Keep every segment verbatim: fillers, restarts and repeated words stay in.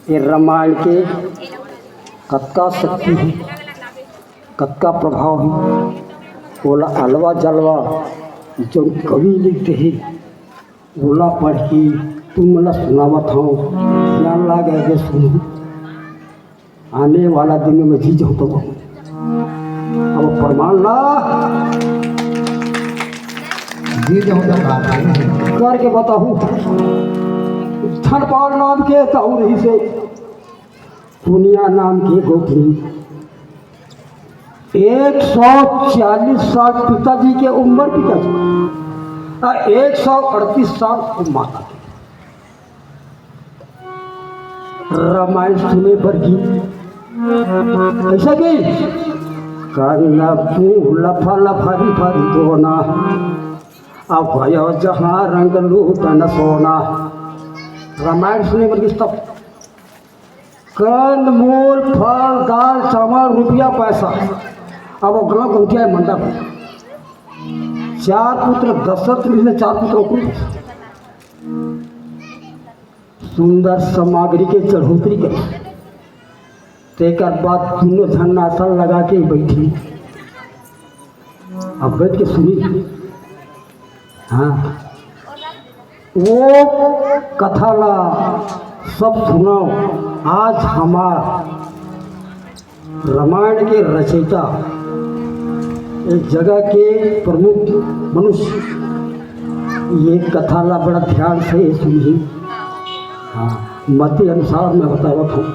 ये रामायण के कतका शक्ति हे, कतका प्रभाव हे, ओला अलवा जलवा जउन कवि लिख दे हे, ओला पढ़ के तुम मन ला सुनावत हंव। ध्यान लगा के सुनहू। आने वाला दिन में जी जाहूं तो कहूं। अब प्रमाण ला जी जाहूं तो बात नहीं। करके बताहूं। धनपाल नाम के ताऊ रहिसे, पुनिया नाम के गोपनी। एक सौ चालीस साल पिताजी के उम्र, पिताजी, और एक सौ अड़तीस साल माता के। रामायण सुने बर गे। कइसे गे? कंद मूल फल भरी भरी दोना, अब भयो जहाँ रंग लूटन सोना। रामायण सुने बर गे तब कंद मूल फल दाल चावल रुपया पैसा, अब वो गांव गौटिया मंडप। चार पुत्र दशरथ मिले, चार पुत्र ओकरो। सुंदर सामग्री के चढ़ोतरी करे। तेकर बाद दुनों झन आसन लगा के बैठी। अब बैठ के सुनी। हाँ, वो कथा ला सब सुनव। आज हमार रामायण के रचयिता, ए जगह के प्रमुख मनुष्य, ये कथा ला बड़ा ध्यान से सुनही। हाँ, मति अनुसार मैं बतावत हंव,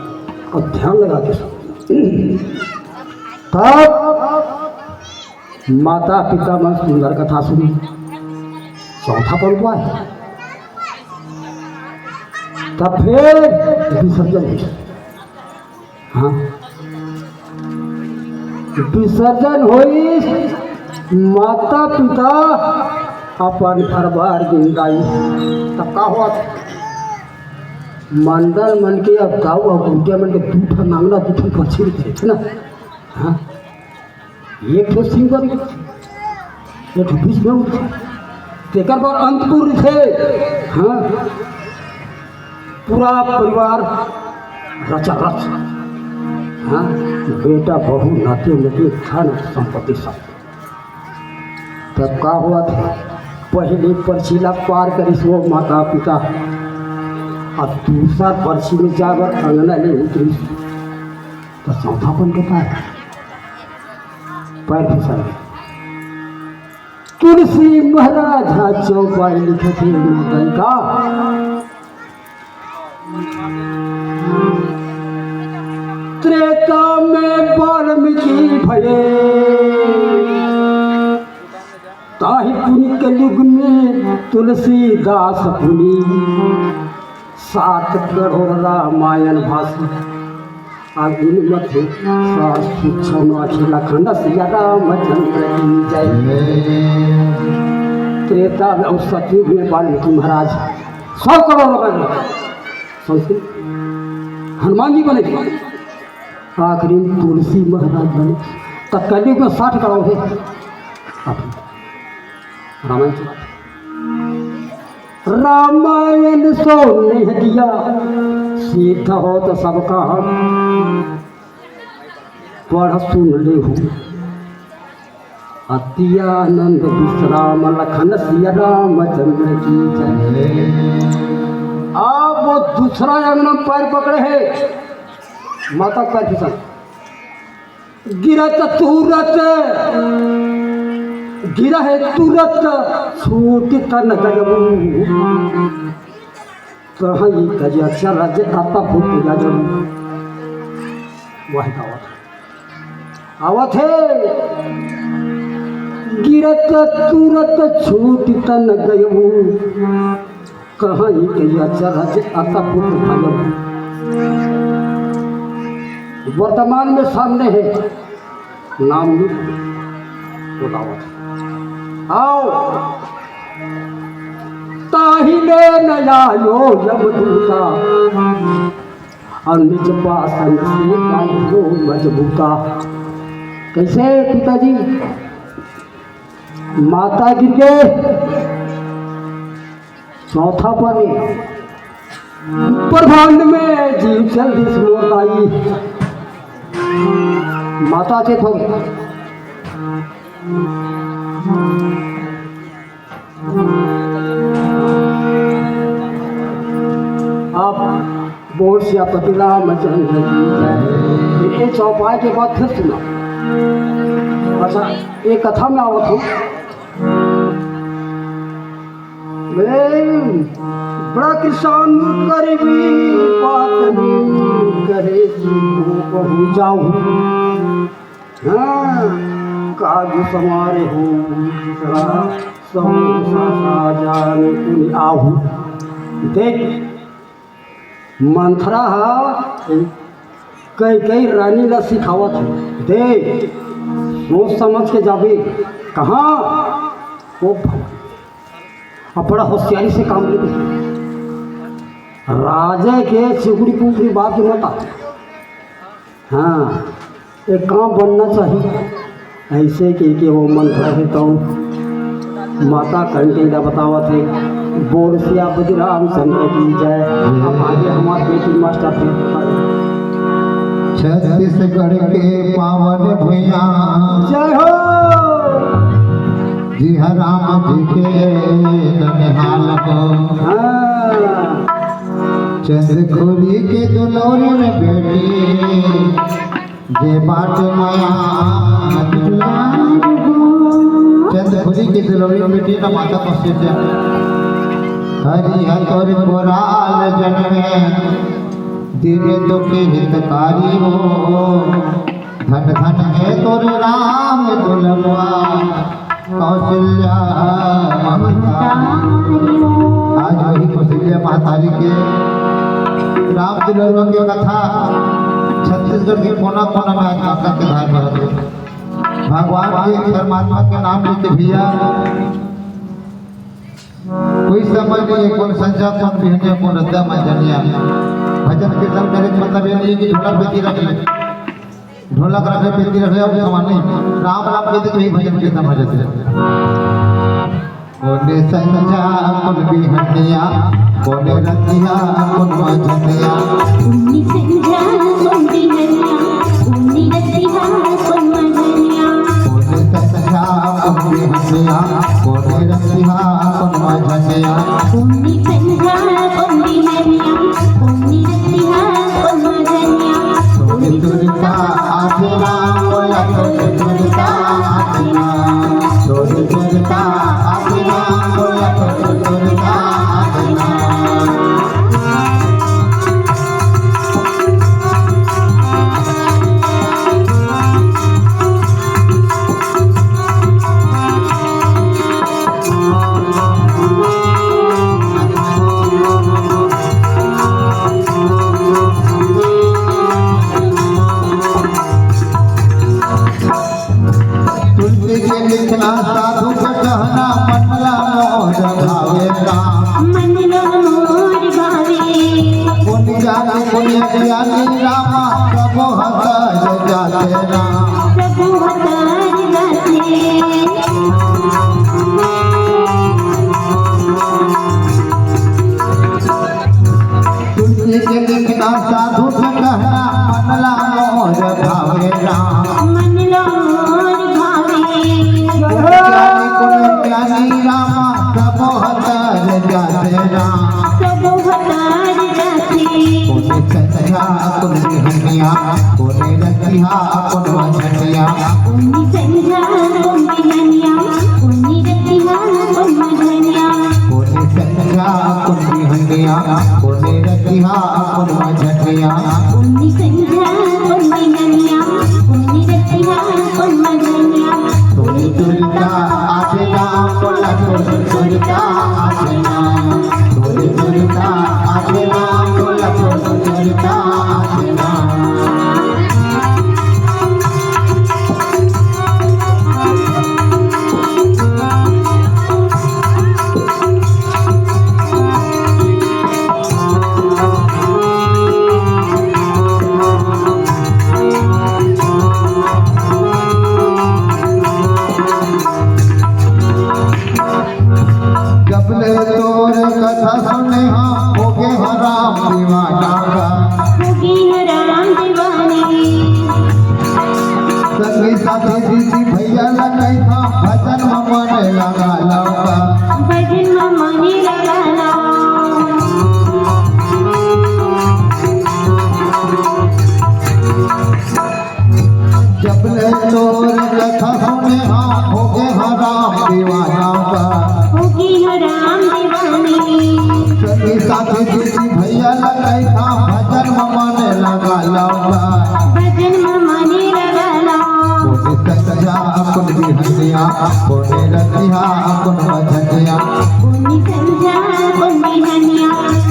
अब ध्यान लगा के सुन। तब माता पिता मन सुंदर कथा सुनी, चौथा पर्व आय, तब फेर विसर्जन होइस। हाँ, विसर्जन होइस, माता पिता अपन घर बार गे दाई। तब का होवत? मंडल मन के अब दाऊ अउ गौटिया मन के दू ठन अंगना, दू ठन परछी रहिथे ना। हाँ, एक ठो सिंह बर, एक ठो बीच में उठथे, तेकर बर अंतपुर रहिथे। हाँ, पूरा परिवार रचा रच। हाँ, बेटा बहू नाती नतिन धन संपत्ति सब। तब का होवत हे, पहिली परछी ला पार करिस वो माता पिता, अब दूसर परछी में जाय बर अंगना ले उतरिस, त चौथा कोन के पाय? पैर फिसल गे। तुलसी महाराज हा चौपाई लिखत हे मोदन का। त्रेता में वाल्मीकि भये, ताहि पुनि कलयुग में तुलसीदास पुनि। सात करोड़ रामायण भाषी, अगुन मथे सार सूक्ष्म आँखी लखन सिया रामचंद्र की जय। त्रेता में अउ सतयुग में वाल्मीकि महाराज सौ करोड़ रुपए में संस्कृत हनुमान जी बने थे, आखिरी में तुलसी महाराज बने। तो कलयुग में साठ करोड़ है। अब रामायण की बात। रामायण सो नेह दिया, सिद्ध होत सब काम। पढ़ सुन लेहु अति आनंद विश्राम, लखन सिया रामचंद्र की जय। अब वो दूसरा अंगना में पैर पकड़े हे, माता का किसान। गिरत तुरत, गिरहे तुरत, छूटि तन गयबू। कहीं कहिया चल जे आता भूत गजब। वही आवत हे। आवत हे। गिरत तुरत छूटि तन गयबू। कहीं कहिया चल जे आता भूत गजब। वर्तमान में सामने हे। नाम ली, बोलावत हे। आओ। ताहि ले न आयो यमदूता, अउ निज पासन से बांधो मजबूता। कैसे पिताजी? माता गिर गे, चौथा परे। प्रधान में जीव चल दिस मोर दाई। माता चेत हो गे। अब बोल सियापति रामचंद्र की जय। ये चौपाई के बाद फिर सुना। अच्छा, ये कथा में आवत हूँ। ए, बड़ा किसान गरीबी बात नहीं करे जी, वो कहूँ जाऊँ। हाँ, काज समारे हो दूसरा, समूह साजा में तुम आहू। देख, मंथरा हा कई कई रानी ला सिखावत हे। देख, सोच समझ के जाबे कहाँ, ओ भगवान। अब बड़ा होशियारी से काम लेबे। राजा के चिगुड़ी कुकरी बाप के मत आ। हाँ, एक काम बनना चाहिए। ऐसे के, के वो मंथरा हे तो माता कंचन ला बतावत हे। बोल सियापति रामचंद्र की जय। अब आगे हमारे बेटी मास्टर थे। छत्तीसगढ़ के पावन भुइयां। जय हो। जिहा राम जी के ननिहाल हो। हाँ। चंदखुरी के दुलौरी में बेटी, जे बाट माया दुलार हो। चंदखुरी के दुलौरी में बेटी ना माता कौशल्या। हरि हतोर कोराल जनमे, दीन दुखी हितकारी हो। धन धन हे तोर राम दुलरुआ, कौशल्या महतारी। आज वही कौशल्या महतारी के राम दुलरुआ के कथा छत्तीसगढ़ के कोना कोना में आज गंगा के धार बहत हे। भगवान के, परमात्मा के नाम लेके भैया कोई समय नहीं हे, कोन संझा, कोन बिहनिया, कोन रद्दा मंझनिया। भजन कीर्तन करे के मतलब ये नहीं कि ढोलक बेटी रख ले, ढोलक रख ले, बेटी रख ले, अब समान नहीं। राम राम कहते तो ही भजन कीर्तन हो जाते हैं। कोन संझा, कोन बिहनिया, कोन रद्दा, कोन मंझनिया। कोन संझा, कोन बिहनिया, कोन रद्दा, कोन मंझनिया। कोन संझा, कोन बिहनिया, कोन रद्दा, कोन मंझनिया। कोन संझा, कोन बिहनिया, कोन रद्दा, कोन मंझनिया। कोन सुरता आसना, बोला कोन सुरता आसना। कोन सुरता आसना, बोला कोन सुरता आसना। तुलसी के लिखना, साधु के कहना, मन ला मोर भावे राम। मन ला मोर भावे। कोन जाने कोन ज्ञानी रामा, प्रभु हतर जाते राम। प्रभु हतर जाते। तुलसी के लिखना, साधु के कहना, मन ला मोर भावे राम। मन ला मोर भावे। जाने कोन ज्ञानी रामा, सब हतर जाते राम। सब हतर जाते। कोन संझा, कोन बिहनिया, कोन रतिहा, कोन मंझनिया। कोन संझा, कोन बिहनिया, कोन रतिहा, कोन मंझनिया। कोन संझा, कोन बिहनिया, कोन रतिहा, कोन मंझनिया। कोन संझा, कोन बिहनिया, कोन रतिहा, कोन मंझनिया। कोन सुरता आसना, बोला कोन सुरता आसना। कोन सुरता आसना, बोला कोन सुरता आसना। कहिथा भजन म मन लगा लव गा। भजन म मन लगा लव। कोनी संझा कोन बिहनिया, कोनी रतिहा कोन मझनिया। कोनी संझा कोन बिहनिया,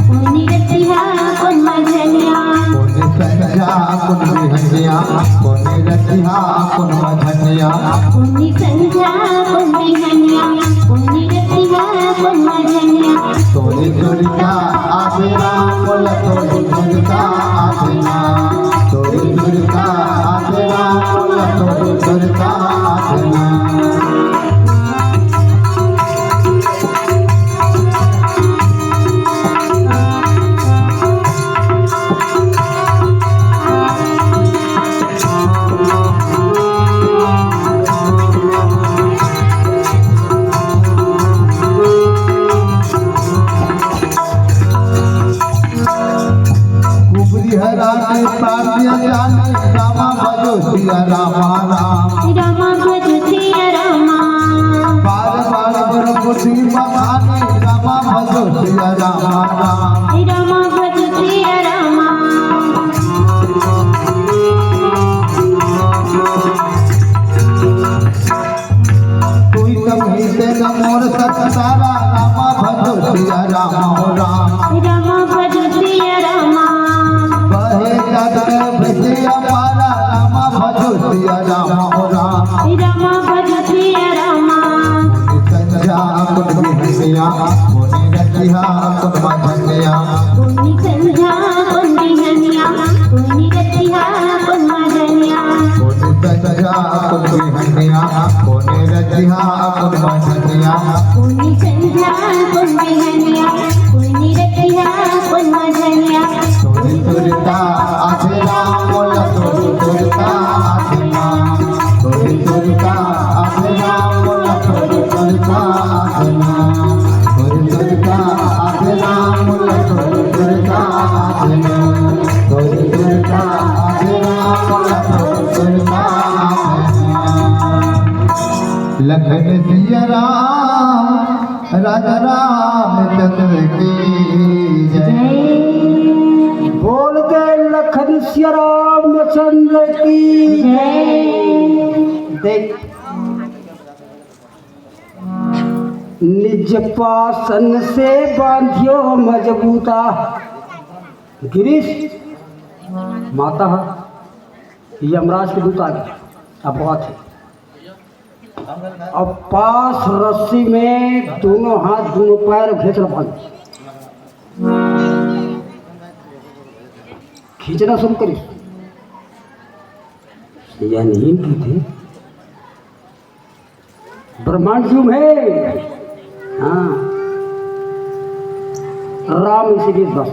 कोनी रतिहा कोन मझनिया। कोनी संझा कोन बिहनिया, कोनी रतिहा कोन मझनिया। कोनी संझा कोन बिहनिया, कोनी रतिहा कोन मझनिया। तोरी तोरी का आबे राम बोला, तोरी तोरी का आबे ना। तोरी तोरी का आबे राम बोला, तोरी तोरी का आबे ना। कुबरी हरा के पापिया जाने, रामा भजो सिया रामा राम। रामा भजो सिया रामा। बार बार गुरु बुद्धि मखाने, रामा भजो सिया रामा राम। रामा भजो सिया रामा। कोई कमी से न मोर सतारा, रामा भजो सिया राम हो राम। रामा भजो सिया रामा। बहे जग में भैसिया पारा, रामा भजो सिया राम हो राम। रामा भजो सिया रामा। संझा कोन बिहनिया, कोनी रतिहा कोन मझनिया। कोनी संझा कोन बिहनिया, कोनी रतिहा कोन मझनिया। कोनी संझा कोन बिहनिया, कोनी रतिहा कोन मझनिया। कोनी संझा कोन बिहनिया, कोनी रतिहा कोन मझनिया। तोरी तोरी का आबे राम बोला, तोरी तोरी का आबे ना। तोरी तोरी का आबे राम बोला, तोरी तोरी का आबे ना। तोरी तोरी का आबे राम बोला, तोरी तोरी का आबे ना। तोरी तोरी का आबे राम बोला, तोरी तोरी का आबे ना। लखन सिया राम, राजा रामचंद्र की जय। जय। बोल दे लखन सिया रामचंद्र की जय। देख, निज पासन से बांधियो मजबूता। गिरीश, माता ह, यमराज के दूत आ गे, अब बात हे। अब पास रस्सी में दोनों हाथ, दोनों पैर घिंच ल बंद। खींचना शुरू करिस। या नहीं की थे। ब्रह्मांड क्यों है? हाँ। राम इसी की बस।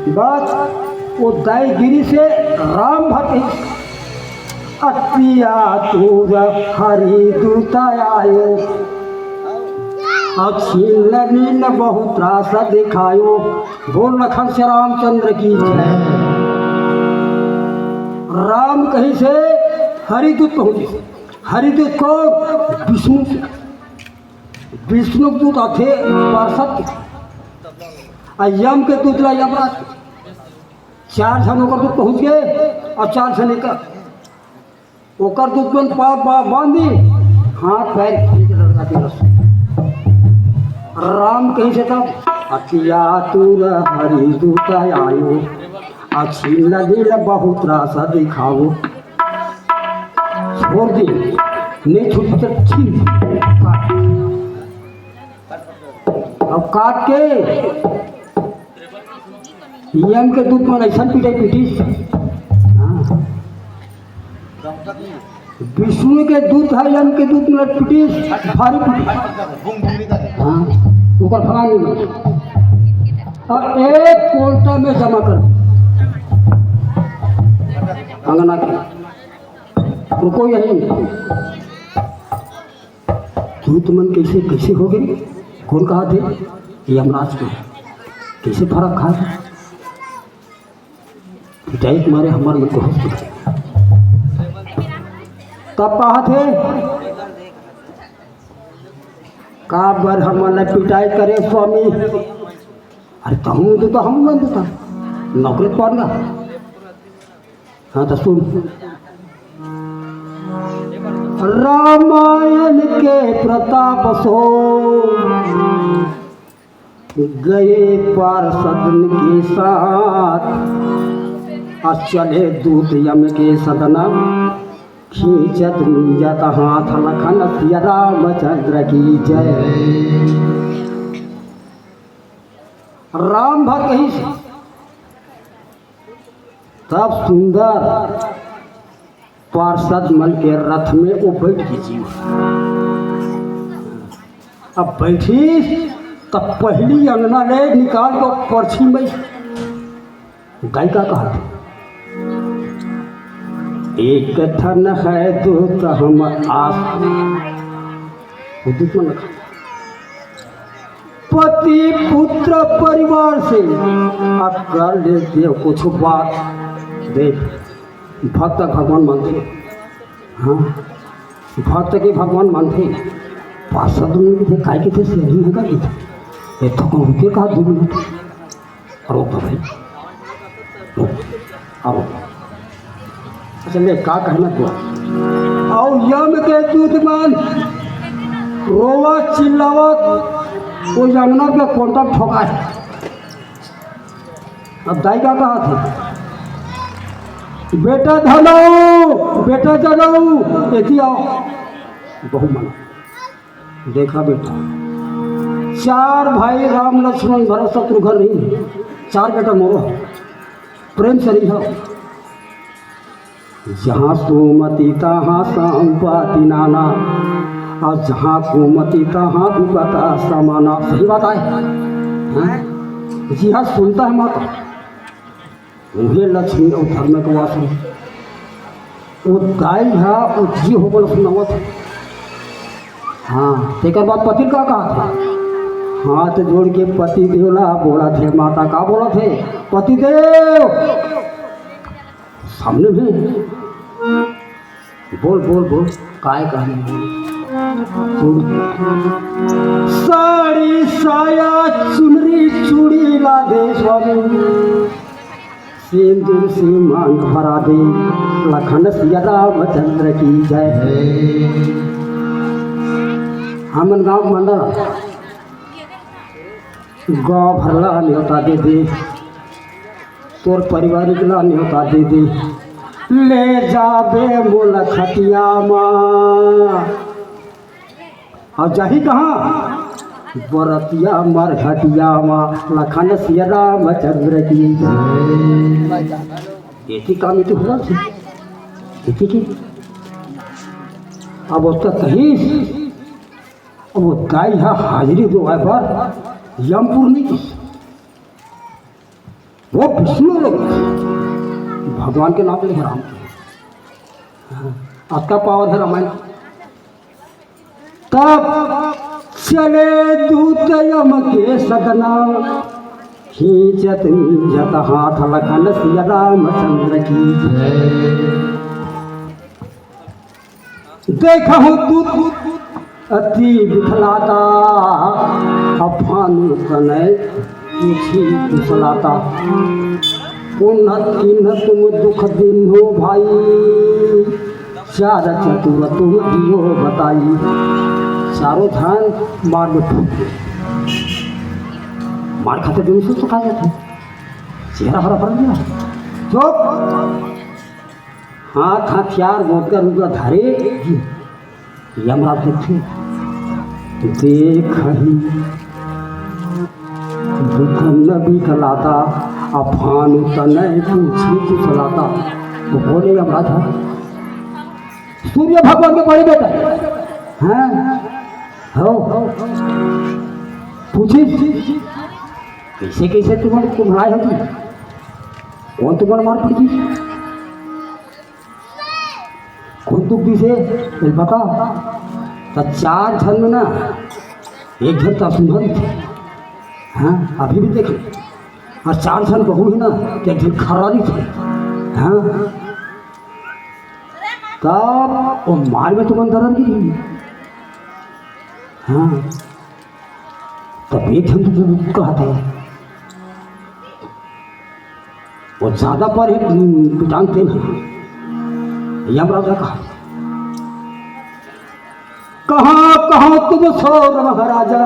बस वो दाई गिरी से राम भर कही। अति आतुर हरि दूत आयो, अछिन नीन बहुत त्रास दिखायो। बोल लखन सिया रामचंद्र की जय। राम कही से हरि दूत पहुंचे। हरि दूत कौन? विष्णु से। विष्णु के दूत आथे पार्षद के, आ यम के दूत ला यमराज के। चार झन ओकर दूत पहुंच गे अउ चार झन एकर। ओकर दूत मन पाँव बांधी, हाथ पैर खींच लड़का के रस। राम कही से तब, "अति आतुर हरि दूत आयो, अछिन नीन बहुत त्रास दिखायो।" छोड़ दी, नहीं छूटी तो छीन। अब काट के यम के दूत मन ऐसन पिटाई पीटिस। हाँ। विष्णु के दूत ह, यम के दूत मन पिटिस, भारी पिटिस। हाँ, ओकर फलानी। और एक कोंटा में जमा कर दी। अंगना के। रुको यहीं। दूत मन कैसे, कैसे हो गे? कोन कहाथे? यमराज के। कैसे फरक खाय? पिटाई के मारे हमर मन के होश उड़ गे। तब कहाथे, "काबर हमन ला पिटाई करे स्वामी?" अरे तहूँ दे तो हम मन देता, नौकरी कौन गा? हाँ तो सुन, रामायण के प्रताप सो गए पार्षदन के साथ, और चले दूत यम के सदना, खींचत मिंजत हाथ लखन सिया रामचंद्र की जय। राम भक्त ही से तब सुंदर पार्षद मन के रथ में वो बैठ के जीव। अब बैठी तब पहली अंगना ले निकाल के परछी में गाय का कहा, एक ठन है दूत हम आस, वो दूत मन का पति पुत्र परिवार से अब कर लेते हो कुछ बात। देख, भक्त भगवान मानते हैं। हाँ, भक्त के भगवान मानते हैं। पार्षद मन के थे, काय के थे, शेयरिंग है का के थे? ये तो कौन के कहा दो मिनट? रोक दो भाई, रोक, आ रोक। अच्छा, ले, का कहना तू? अउ यम के दूत मन रोवत चिल्लावत वो अंगना के कोंटा ठोका है। अब दाई का कहा थे, बेटा धनऊ, बेटा जनऊ, एती आओ। बहु मना। देखा बेटा, चार भाई राम लक्ष्मण भरत शत्रुघ्न नहीं, चार बेटा मोरो है। प्रेम से रही हो। जहाँ सुमति तहाँ संपत्ति नाना, और जहाँ कुमति तहाँ विपदा समाना। सही बात है, हैं? जी हाँ, सुनता है माता, उहे लक्ष्मी अउ धर्म के वास हे। वो दाई हा, वो जी हो बोल सुनावत हे। हाँ, तेकर बाद पति का कहा था? हाथ जोड़ के पति देव ला बोला थे, माता का बोला थे? पति देव सामने में बोल, बोल, बोल, काय कहने बोल। साड़ी, साया, चुनरी, चूड़ी ला दे स्वामी। सिंदूर से मांग भरा दे, लखन सिया रामचंद्र की जय। हमन गांव मंडल, गांव भर ला न्योता दे दे, तोर पारिवारिक ला न्योता दे दे, ले जाबे मोला खटिया मा। अउ जाही कहाँ? बरतिया मरघटिया मा, लखन सिया रामचंद्र की जय। एती काम एती हुआ थे, एती की। अब ओतका कहिस, अब वो दाई हा हाजिरी देवाय बर यमपुर नहीं गइस। वो विष्णु लोग भगवान के नाम ले हे राम के। हाँ, अतका पावर हे रामायण। तब चले दूत यम के सदना, खींचत मिंजत हाथ लखन सिया रामचंद्र की जय। देखहु दूत अति बिखलाता, अब भानु तनय पूछी कुशलाता। उन्हत किन्ह तुम दुख दीन्हो भाई, चार चतुर तुम दियो बताई। चारों झन मार में फूट गए। मार खाते दिन से तो खा जाते, चेहरा हरा भरा गया। चुप। हाथ हथियार मोटका रुका धरे, यमराज देखथे, देखही दुख न बिकलाता, अफान तनय पूछी कुशलाता। तो बोले यमराज, हाँ, सूर्य भगवान के बड़े बेटा, हाँ, हो, पूछी कैसे कैसे तुमन कुम्हलाए हो जी? कौन तुमन मार पड़ी? कोन दुख दिस हे, तेला बता। त चार झन में ना, एक झन त सुंदर थे। हाँ, अभी भी देख ले। अउ चार झन बहू हे ना, त एक झन खर्रा थे। हाँ। तब वो मार में तुमन दरर गिरी। हाँ। तब एक झन तो कहत हे, वो ज्यादा पर है, पिटान तेन है। यमराज का कहा, कहाँ कहाँ तुम सो महाराजा,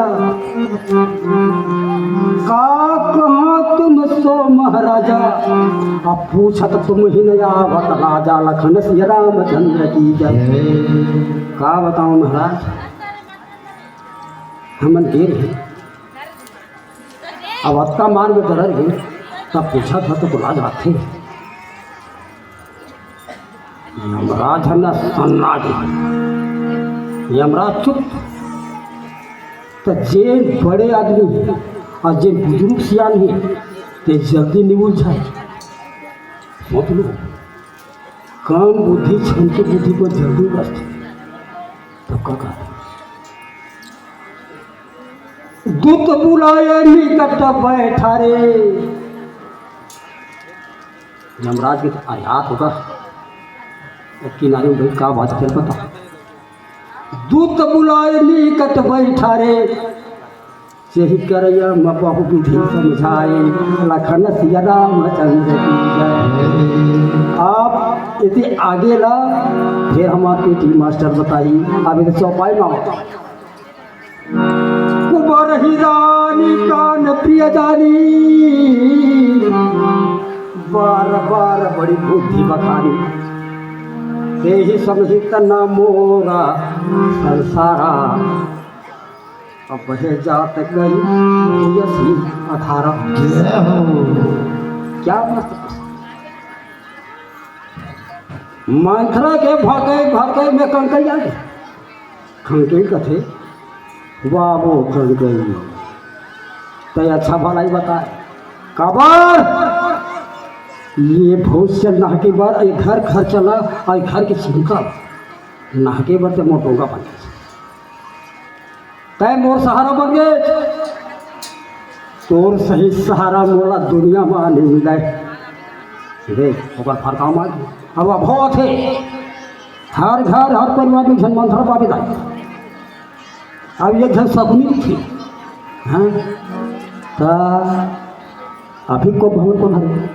का कहाँ तुम सो महाराजा, अब पूछत तुम ही नया आवत राजा, लखन सिया रामचंद्र की जय। का बताओ महाराज, हमन गे रहे, अब अतका मार में दरद हे, तब पूछत ह तो लाज आथे। यमराज ह ना सन्नाट हे। यमराज चुप। त जेन बड़े आदमी हे अउ जेन बुजुर्ग सियान हे, ते जल्दी निहुर जाय। सोच लो, कम बुद्धि छन के बुद्धि को जल्दी बचथे। तब का कहथे? दूत बुलाए निकट बैठा रे। यमराज के तो आयात होगा। एक किनारे में बैठ का बात कर पता। दूत बुलाए निकट बैठा रे। यही करैया म बहु विधि समझाए। लखन सिया रामचंद्र की जय। आप इति आगे ला, फिर हमार पीटी मास्टर बताई। अब इधर चौपाई में आओ। कुबरही रानी प्रान प्रिय जानी, बार बार बड़ी बुद्धि बखानी। तेहि समहित न मोरा संसारा, अब हे जात कही हुयसी अठारह। जय हो। क्या मस्त मंथरा के भगई भगई में कंकई आ गए। कंकई कथे, बाबू कंकई, तै अच्छा भलाई बताए, काबर ये भविष्य नहके बर, ये घर खर्चा ला, अउ घर के चिंता ला, नहके बर ते मोर डोंगा बन गे। तै मोर सहारा बन गे, तोर सही सहारा मोला दुनिया मा नइ मिलय। देख, ओकर फरकाव मा अब अभाव आथे। हर घर, हर परिवार में एक झन मंथरा पाबे दाई। अब एक झन सकुनी थी। हाँ? त अभी कोप भवन कोन हरे?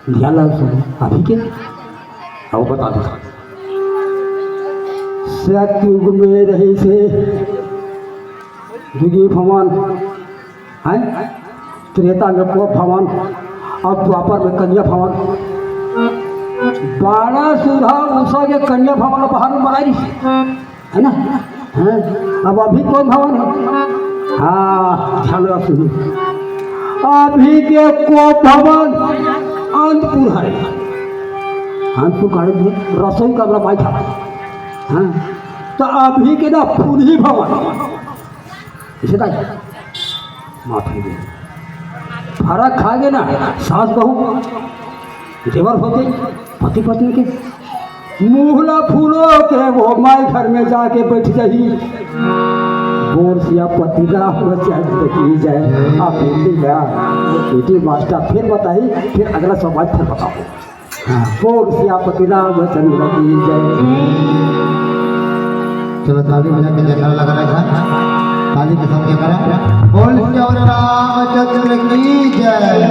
ध्यान ला सुनो, अभी के? अब बता दो। सतयुग में रहे से दुगी भवन, हैं? त्रेता में कोप भवन, अब द्वापर में कन्या भवन। बाड़ा सुधा उषा के कन्या भवन बाहर में बनाई, है ना? हैं? अब अभी कोप भवन है। हाँ, ध्यान रख सुनो। अभी के कोप भवन अंतपुर है। अंतपुर का रसोई कमरा बाई था। हाँ, तो अभी के ना फुलही भवन। इसे ताई, माफ कर दे। फरक खा गए ना, सास बहू, देवर होते, पति पत्नी के। मुहला फूलो के वो माई घर में जाके बैठ जाही। बोल सिया पति रामचंद्र की जय। अब बेटी ना, बेटी मास्टर फिर बताई, फिर अगला सवाल फिर बताओ। हाँ, बोल सियापति रामचंद्र की जय। चलो, ताली बजा के जयकारा लगा रखा। ताली के साथ जयकारा। बोल सियावर रामचंद्र की जय।